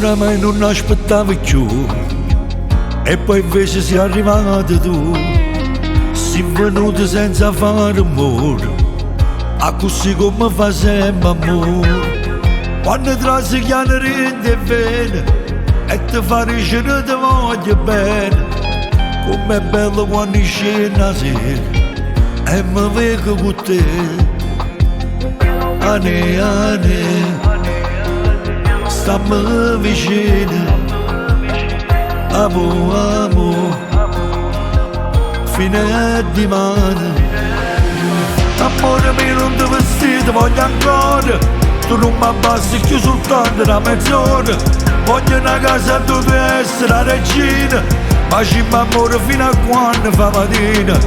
Oramai nun aspettavo cchiù e poi invece si arrivato tu. Si venuto senza fare rumore, accussì come fa sempre amore. Quando trasi chiano dint' 'e vene e te fa dicere te voglio bene. Comm'è bello quando scende 'a sera e me veco cu te. Ane, ane, stamme vicino. Amo, amo, fino a dimane. Ammore mio nun te vestite, voglio ancora. Tu nun m'abbasti cchiù soltanto na mezz'ora. Voglio na casa addò tu essere la regina. Facimmo ammore fino a quando fa matina.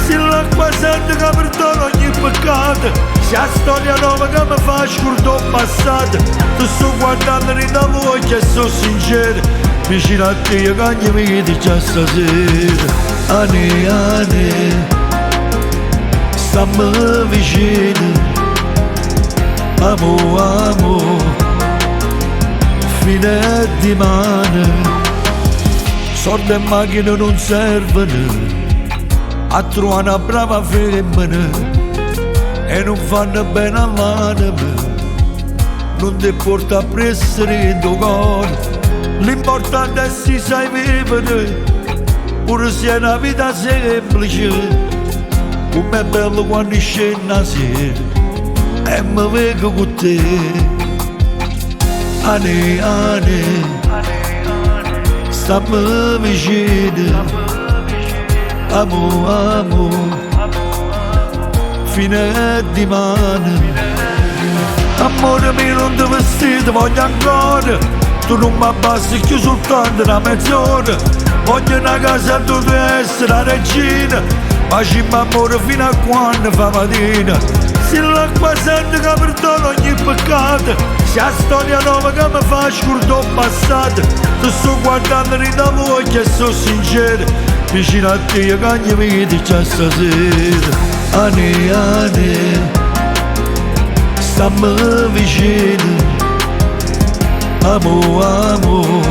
Si l'acqua santa che perdona ogni peccato. Si 'a storia nuova che mi fa scordà 'o passato. Te sto guardando dint' all'uocchie e so' sincero. Vicino a te io cagno vita già stasera. Ane, ane, stamme vicino. Amo, amo, fino a dimane. Soldi e macchine nun servono a trovare una brava femmina e non fanno bene all'anima. Nun te porta appresso dint' 'o core. L'importante è si sai vivere, pure se è una vita semplice. Comm'è bello quando scende 'a sera e me veco cu te. Ane, ane, stamme vicino. Amo, amo, fino a dimane. Amore mio nun te vestite, voglio ancora. Tu nun m'abbasti cchiù soltanto na mezz'ora. Voglio na casa addò tu essere la regina. Facimmo ammore fino a quando fa matina. Si l'acqua santa che perdona ogni peccato. Si 'a storia nuova che mi fa scordà 'o passato. Te sto guardando dint' all'uocchie e so' sincero. Vicino a te io cagno vita già stasera. Ane, ane, stamme vicino. Amo, amo,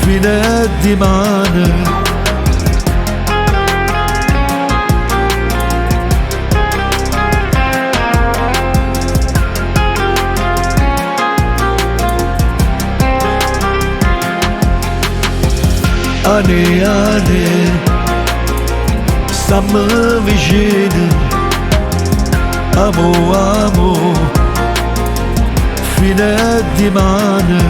fino a dimane. Ane, ane, stamme vicino. Amo, amo, fino a dimane.